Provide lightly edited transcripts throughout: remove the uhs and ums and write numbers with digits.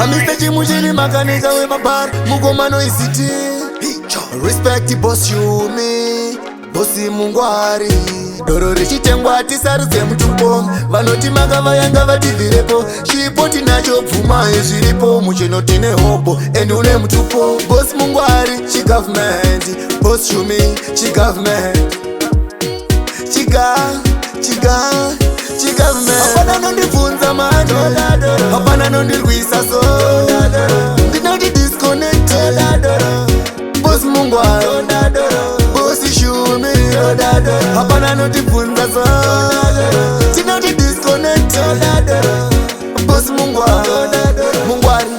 Mr. Chimuchiri makanika wemabhara mukomano isiti. Respect boss Shumi, boss Mungwari. Doro richitengwa tisarudze mutupo, vanoti makavayanga vatibvirepo. Chipo tinacho, bvumai zviripo, mucheno tine hopo and une mutupo. Boss Mungwari chigovernment, boss Shumi chigovernment, chiga chiga chigovernment. Hapana nondibvunza manje, hapana nondirwisa, so ndinoti disconnect. Boss Mungwari, boss Shumi, hapana notibvunza, so tinoti disconnect. Boss Mungwari, Mungwari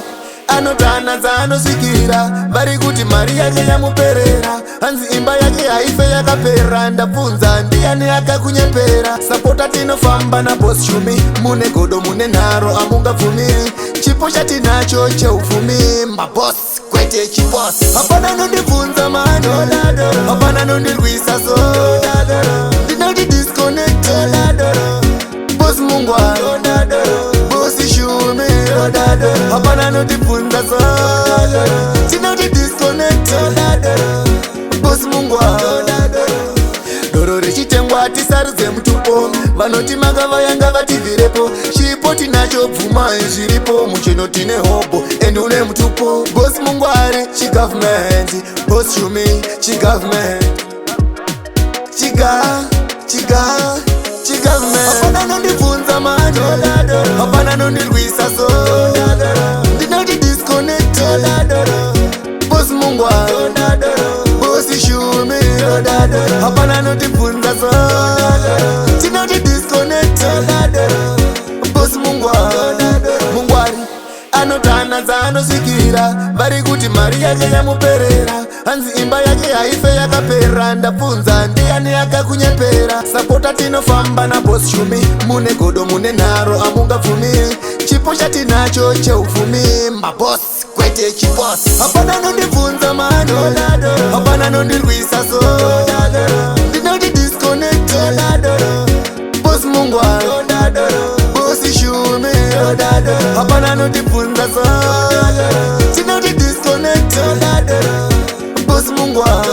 anotana dzaanosvikira, vari kuti mari yake yamuperera, hanzi imba yake haife yakapera. Ndabvunza, ndiani akakunyepera? Sapota tinofamba naboss Shumi, mune godo, mune nharo, amungabvumi. Chipo chatinacho cheupfumi, maboss kwete chibos. Hapana nondibvunza manje, hapana nondirwisa, so ndinoti disconnect. Boss Mungwari, boss Shumi, hapana notibvunza, so tinoti disconnect. Boss Mungwari. Doro richitengwa tisarudze mutupo, vanoti makavayanga vatibvirepo. Chipo tinacho, bvumai zviripo, mucheno tine hopo and une mutupo. Boss Mungwari chigovernment, boss Shumi chigovernment, chiga chiga chigovernment. Hapana nondibvunza manje, hapana nondirwisa, so ndinoti disconnect. Boss Mungwari, boss Shumi, hapana notibvunza, so tinoti disconnect. Boss Mungwari, Mungwari anotana dzaanosvikira, vari kuti mari yake yamuperera, hanzi imba yake haife yakapera. Ndabvunza, ndiani akakunyepera? Sapota tinofamba naboss Shumi, mune godo, mune nharo, amungabvumi. Chipo chatinacho cheupfumi, maboss kwete chibos. Hapana nondibvunza manje, hapana nondirwisa, so ndinoti disconnect. Boss Mungwari, boss Shumi, hapana notibvunza, so tinoti disconnect. Boss Mungwari.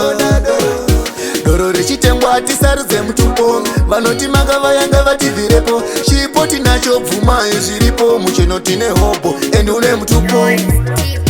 Doro richitengwa tisarudze mutupo, vanoti makavayanga vatibvirepo. Chipo tinacho, bvumai zviripo, mucheno tine hopo and une mutupo. Noise.